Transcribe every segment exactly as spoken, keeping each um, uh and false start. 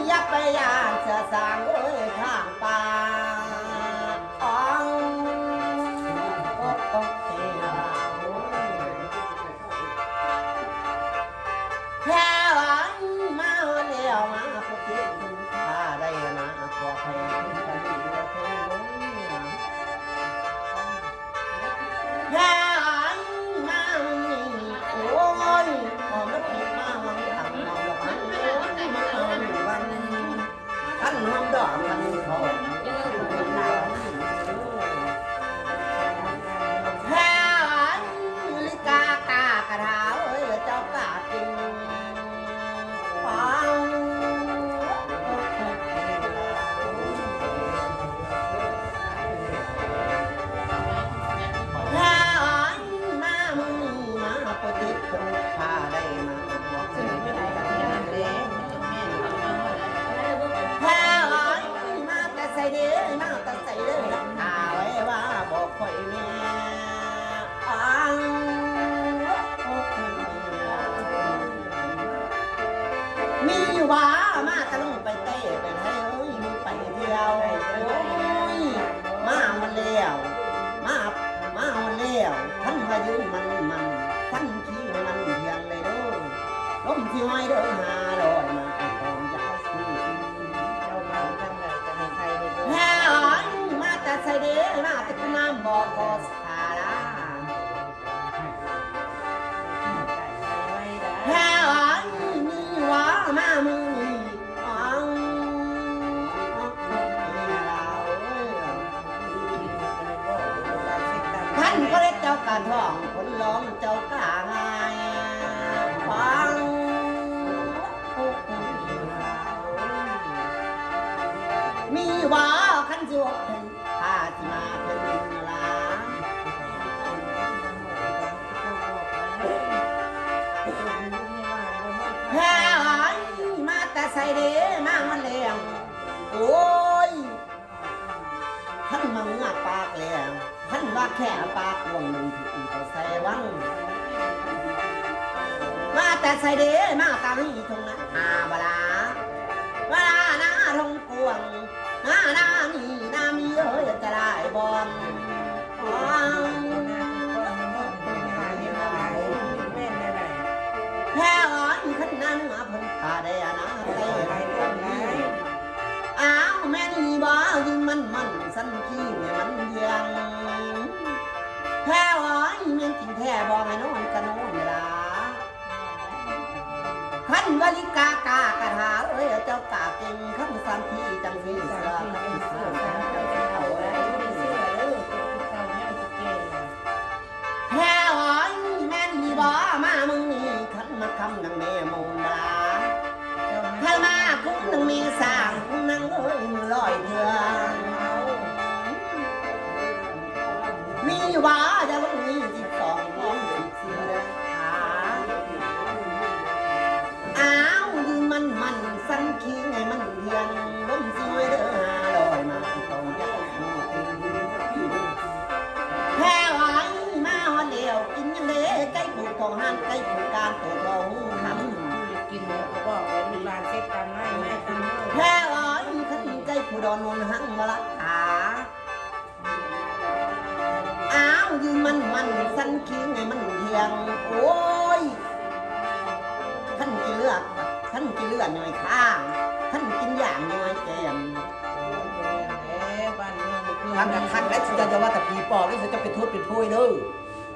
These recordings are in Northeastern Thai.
อย่าไปย่านเสือสางเอ้ยข้างป่า อ๋อง แพ้หวังมาแล้วมาปฏิบัติถ้าได้มาขอให้ถึงกันนี้และถึงลง หายมานี่ โอ้ย หอมแล้วผิดมาหวังทำนอนหรอกนะ โอ้ย มาเอาอยู่วัน ท่านหอมดอกมันทอง หายลิกากากระทาเอ้ย เจ้ากากิน มามื้อนี้มาปฏิบัติพาได้มาบวกสนุกกันเด้ พามาแต่ใส่เด้ มาแต่ใส่เด้ ถ้าไว้ว่าบอกข่อยแม่ อ้าง มีอยู่ว่ามาตะลุงไปเตะไปไทยเอ้ยมีไปเที่ยวโอ้ยมามันแล้วมามามันแล้วท่านว่ายืนมันมันท่านขี้มันเพียงเลยเด้อลมที่ห้อยเด้อหาลอยมาไอ้กองยาสูบ เจ้ามาทางไหนจะให้ใครไปด้วย แฮ่อ้อยมาแต่ไสเด้มาแต่น้ำบ่อขอสาลา แฮ่อ้อยมีว่ามามือนี้อ้อง ท่านก็เลยเจ้ากาทองคนร้องเจ้ากาง่ายฟัง มีว่าคันสิว่าเป็นพาสิมาเป็นลาแฮ่อ้อยมาแต่ไสเด้มามันแล้ว โอ้ย ท่านมาเงือกปากแหลมท่านว่าแค่ปากวงหนึ่งที่อีกใส่วัง มาแต่ไสเด้มาตาลีทงนะอาบลาบลาหน้าทงกวงหน้าหน้ามีหน้ามีเอ้ยจะได้บอล แพ้อ้อยขันนั้นมาเพิ่นพาได้อานาใส่อ้าวแม่นี่บ่ยืนมันมันสันขี้เนี่ยมันเดียงแพ้อ้อยแม่นจริงแท้บ่แม่นอนกะนอนละขันวลิกากากะถาเอ้ยเจ้ากาเก่งขันสันขี้จังสีเสือขันเสือ แฮ่อ้อยแม่นอีบ่มามื้อนี้คันมาคำนางแม่โมนดาใครมาคุ้มนางแม่สร้างคุ้มนางเอ้ยมือลอยเถื่อมีว่าจะลงมีสิบสองพร้อมสิบสี่เด้อ อ้าวยืนมันมันสันคิงให้มันเพียงลมสิไว้เด้อหาลอยมาที่ตองเจ้าผู้เต็มที่แพ้ไหวมาฮอดแล้วกินยังเด้ไก่ผูกของห้างไก่ผูกกลางตัวทองคำ กินหมูกระบอกไว้มีบานเซ็ตตามไม้แม่ตามเมื่อแพ้ไหวขึ้นไก่ผูดอนนวลหังมาละขา อ้าวยืนมันมันสันคิงให้มันเที่ยงโอ้ยขันกินเลือดขันกินเลือดหน่อยข้างขันกินอย่างหน่อยแกม เอ้ยบ้านเมืองมันคือ ฟังคักๆแล้วสิเจ้าจะว่าแต่ผีปอบแล้วสิเจ้าเป็นทูตเป็นโพยเด้อ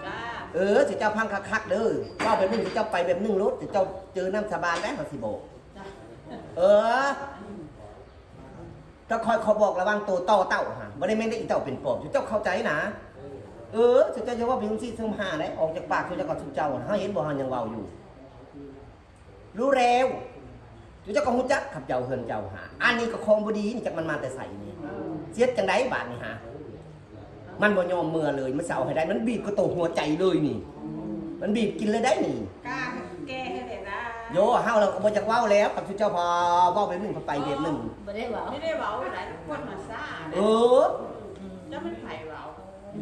จ้า เออสิเจ้าฟังคักๆเด้อว่าแบบหนึ่งสิเจ้าไปแบบหนึ่งรถสิเจ้าเจอน้ำสาบานแล้วเขาสิบอก เออ แต่คอยขอบอกระวังตัวต่อเต้าฮะบ่ได้แม่นได้อีเต้าเป็นปอบ เจ้าเข้าใจนะ เออ เจ้าจะว่าเป็นจังซี่ซุมหาได้ออกจากปากเจ้าก็ซุมเจ้าเฮาเห็นบ่เฮายังเว้าอยู่ รู้แล้ว เจ้าก็ฮู้จักขับเจ้าเฮือนเจ้าหา อันนี้ก็ของบ่ดีนี่จักมันมาแต่ไสนี่ เสียจังได๋บาดนี้หา มันบ่ยอมเมือเลย มันสิเอาให้ได้ มันบีบกระโตหัวใจเลยนี่ มันบีบกินเลยได้นี่ กล้าแก้ให้เลยนะ โย เฮาเราก็บ่จักเว้าแล้ว กับเจ้าพอเว้าแบบหนึ่งก็ไปแบบหนึ่ง บ่ได้เว้า ไม่ได้เว้าอะไรคนมาซ่านะ เออ แล้วมันไผเว้า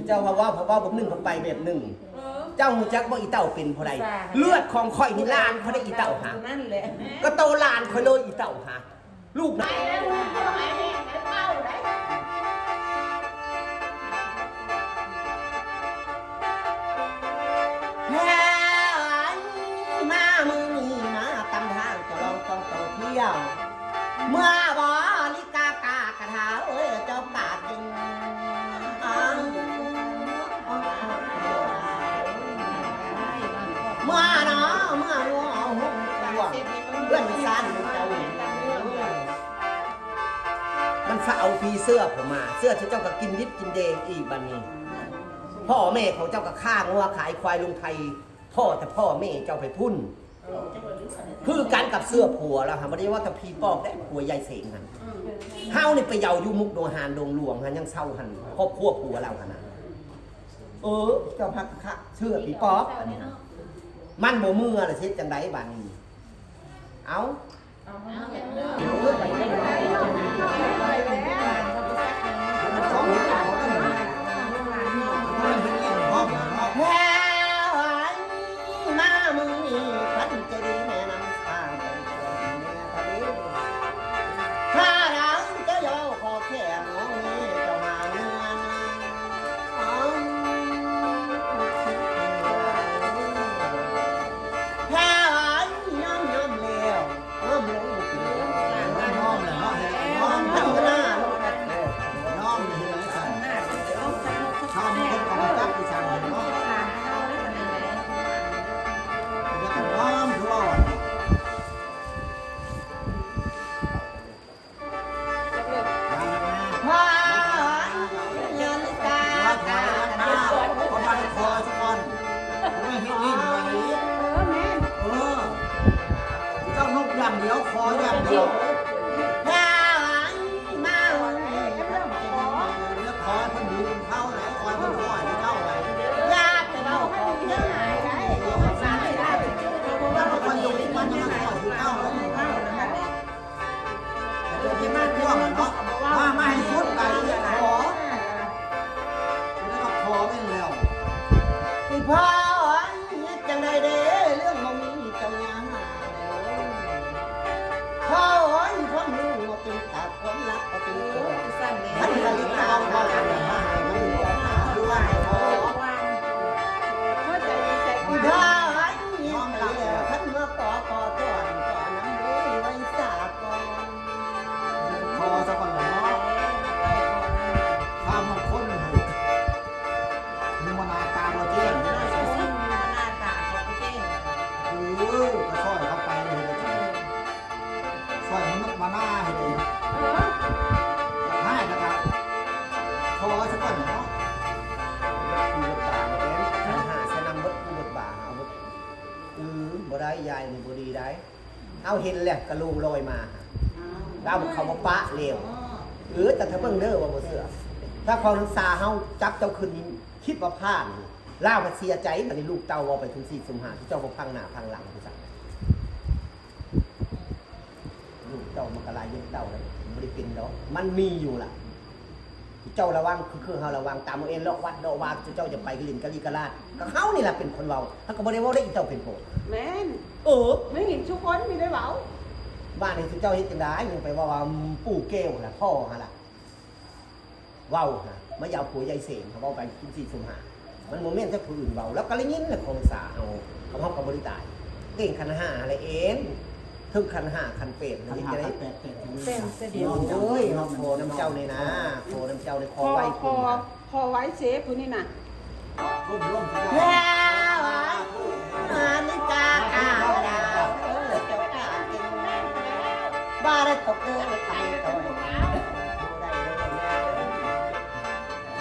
เจ้าพอเว้าพอเว้าแบบหนึ่งก็ไปแบบหนึ่ง เออ เจ้าฮู้จักบ่อีเต้าเป็นผู้ใด ซ่า เลือดของข่อยนี่หลานเขาได้อีเต้าหา นั่นแหละ ก็โตหลานข่อยเลยอีเต้าหา ลูกไหน มามื้อนี้มาตำทางเจ้าลองต้องเที่ยว เมื่อบริกากากระทาเอ้ยเจ้ากาดยิง เมื่อเนาะเมื่อรู้เอาหงตัวเพื่อนสั้นเจ้า มันสะเอาพีเสื้อผมมา เสื้อที่เจ้าก็กินดิบกินแดงอีกบัดนี้ พ่อแม่ของเจ้าก็ฆ่างัวขายควายลงไทย พ่อแต่พ่อแม่เจ้าไปพุ่น คือกันกับเสื้อผัวแล้วฮะบ่ได้ว่าแต่ผีปอบได้ผัวยายเสงหั่น เฮานี่ไปเหย้าอยู่มุกดาหารดงหลวงหั่นยังเศร้าหั่นครอบครัวผัวเราหั่นน่ะ เออ เจ้าพักคะเสื้อผีปอบอันนี้หั่น มันบ่เมือละสิเฮ็ดจังใดบัดนี้ เอ้า มามื้อนี้พันจะดีแม่น้ำสาง ถ้าเราจะยอขอแค่มองนี้เจ้าหาเงิน ถ้าย้อมย้อมแล้วย้อมลง น้อมแหละเนาะ น้อม พัฒนา น้อมนี่เฮ็ดให้สั่น ถ้ามันเป็นของจักอีสานเนาะ แล้วก็น้อมคือว่า พ่อเงินกา เขามาขอสักวัน ไม่ให้เล่นไป เออ แม่น เออ เจ้านกอย่างเดียว ขออย่างเดียว พ่อมาวันนี้ แล้วขอให้เพิ่นดีเข้าไหน ขอให้เพิ่นขอให้เจ้าไหน อย่าไปเว้าขอเพิ่นหายได้ แล้วก็คนอยู่ที่มันยังขออยู่เจ้าไหน เดี๋ยวจะมาทวงเนาะ มา มาให้สุดไปขอ แล้วก็ขอแม่นแล้ว อีพ่อเอ้ย เฮ็ดจังใดเด้ เรื่องบ่มีเจ้าหยังหาเลย พ่อเอ้ย ความรู้บ่เป็นตา ความรักบ่เป็นตัว เออ สั่นแหน่ มันก็เลยเอาพ่อมาให้มันอยู่กับตาด้วย พ่อใจดีใจกว้าง พ่อเอ้ย ยอมรับแล้ว คันมาขอ ขอก่อน ขอนำเลย ไว้สาก่อน ขอซะก่อนเนาะ ถ้าบางคนมันมาหน้าตาบ่แจ้ง เออ ก็ซอยเขาไปเลย ซอยมนุษย์มาหน้าให้ดี ให้นะครับ ขอซะก่อนเนาะ คือตาเนี่ย หาสนำเบิด คือเบิดบา เอาเบิด อืม บ่ได้ ยายนี่บ่ดีได้ เอาเห็นแล้วกะโลงลอยมา ลาวเขามาปะแล้ว เออ แต่ถ้าเบิ่งเด้อว่าบ่เชื่อ ถ้าของนักษาเฮาจับเจ้าขึ้นนี่คิดว่าพลาดนี่ ลาวก็เสียใจ บัดนี้ลูกเต้าเว้าไปทุกสี่สุมหา ที่เจ้าบ่พังหน้าพังหลังคือซั่น ลูกเต้ามันก็หลายเรื่องเต้าแล้ว บ่ได้เป็นดอก มันมีอยู่ล่ะ เจ้าระวัง คือ คือเฮาระวัง ตามเอาเอง เลาะวัดเลาะวา เจ้าจะไปกะลินกะลีกะลาด ก็เฮานี่ล่ะเป็นคนเว้า เฮาก็บ่ได้เว้าได้อีเจ้าเป็นโพด แม่น เออ ไม่เห็นทุกคนมีได้เว้า บ้านนี้เจ้าเฮ็ดจังได๋ ยังไปเว้าว่าปู่แก้วหั่นล่ะ พ่อหั่นล่ะ เว้าหั่น มาอยาวผัวยายเสง เขาเว้าไปกินสี่สุมหา มันบ่แม่นแต่ผู้อื่นเว้า แล้วก็ได้ยินแหละของสาเอา เขาเฮาก็บ่ได้ตาย เก่งขันห้าหั่นแหละเอง ถึงขันห้าขันแปด ขันห้า เฮ็ดจังได๋ ขันแปด แปด เต็มเสด็จ โอ้ย เนาะ ขอน้ำเจ้าเลยนะ ขอน้ำเจ้าเลย ขอไหว้คุณนะ ขอ ขอไหว้เสผู้นี่นะ ก้มลงสิ แล้วอันนี้กา กา กา เออ เจ้ากา กิน บ้าได้ตกเกลือไปต่อย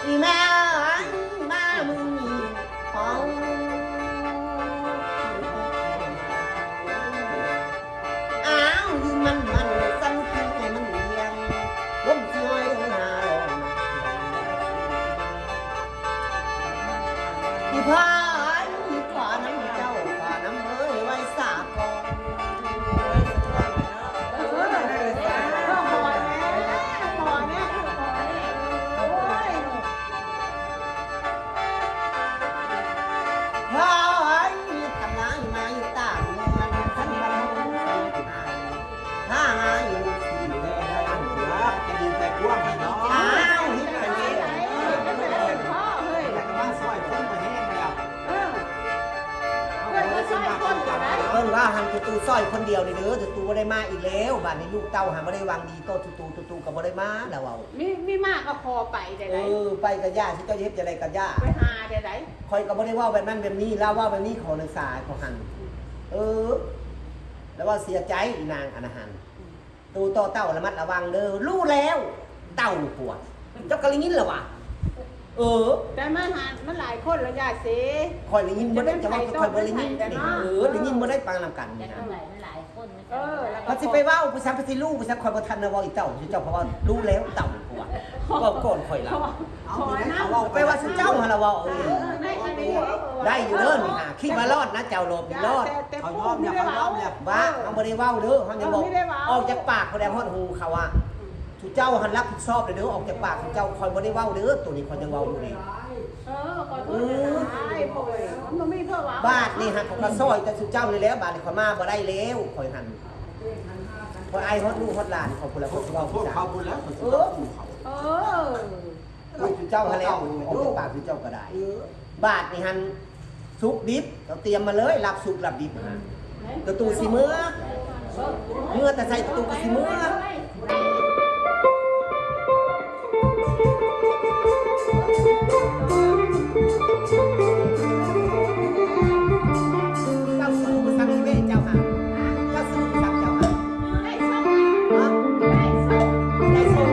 อีแม่เอ้ย มามื้อนี้ เอา อ้าว ยืนมันมัน สั่นขึ้นให้มันเอียง ลมสิย้อยลงหน้าลง อีพ่อเอ้ย อีพ่อน้ำเจ้า พ่อน้ำเอ้ย ไว้สาก่อน เออ นั่นแหละจ้า พ่อคอยแม่ ซอยคนเดียวนี่เด้อ ตุ๊ๆ บ่ได้มาอีกแล้ว บาดนี้ลูกเต้าหาบ่ได้หวังดีต่อตุ๊ๆ ตุ๊ๆ ก็บ่ได้มาแล้วเว้า มี มีมาก็ขอไปได้ เออ ไปก็ย่า สิเจ้าสิเฮ็ดจั่งใดก็ย่า ไปหาได้ใด ข้อยก็บ่ได้เว้าแบบนั้นแบบนี้ ลาวเว้าแบบนี้ ขอนักษา ขอหัน เออ แล้วว่าเสียใจอีนางอันนั้นหัน อืม โตต่อเต้าระมัดระวังเด้อ รู้แล้ว เต้าปวด เจ้าก็ได้ยินแล้ววะ เออ แต่มาหา มันหลายคนแล้วย่าเส ข้อยได้ยินบ่ได้ จะว่าข้อยบ่ได้ยิน จะเป็นไผ เออ ได้ยินบ่ได้ ปางนำกันนี่นะ แต่เท่าไหร่มันหลายคนนะ เออ แล้วก็ เพิ่นสิไปเว้าผู้ซัก เพิ่นสิรู้ผู้ซัก ข้อยบ่ทันได้เว้าอีเต้า เจ้าเพราะว่ารู้แล้วเต้าปวด เว้าก่อนข้อยละ ขอ ขอนะ แปลว่าซุเจ้าหั่นละเว้า เออ เออ ได้ ได้อยู่เด้อนี่หา คิดว่ารอดนะ เจ้ารอบนี้รอด แต่ แต่ เขายอมเนี่ย เขายอมเนี่ย ว่า เออ เฮาบ่ได้เว้าเด้อ เฮายังบอก เออ ไม่ได้เว้า ออกจากปากผู้ใดฮอดหูเขาอะ อืม ซุเจ้าหั่นรับผิดชอบเลยเด้อ ออกจากปากซุเจ้า ข้อยบ่ได้เว้าเด้อ ตัวนี้ข้อยยังเว้าอยู่นี่ เออ ขอโทษนะ เออ อ้าย โอ้ย มันบ่มีเพื่อเว้า บาดนี่ฮะ ข้อยก็ซอยแต่ซุเจ้านี่แหละ บาดนี่ข้อยมาบ่ได้แล้ว ข้อยหั่น ข้อยอายฮอดลูกฮอดหลาน ข้อยพู้นละ ข้อยสิเว้า พวกเขาพู้นแล้ว ข้อยสิเว้าสู่เขา เออ โอ้ย ซุเจ้าหั่นแล้ว ออกจากปากซุเจ้าก็ได้ เออ บาดนี่หั่น สุกดิบ เราเตรียมมาเลย ลาบสุกลาบดิบหั่น ประตูสิเมือ เมือแต่ใส่ประตูก็สิเมือ เจ้าสู่ภาษาเมเจ้าค่ะ เจ้าสู่ภาษาเจ้าค่ะ ได้ส่ง ฮะ ได้ส่ง ได้ส่ง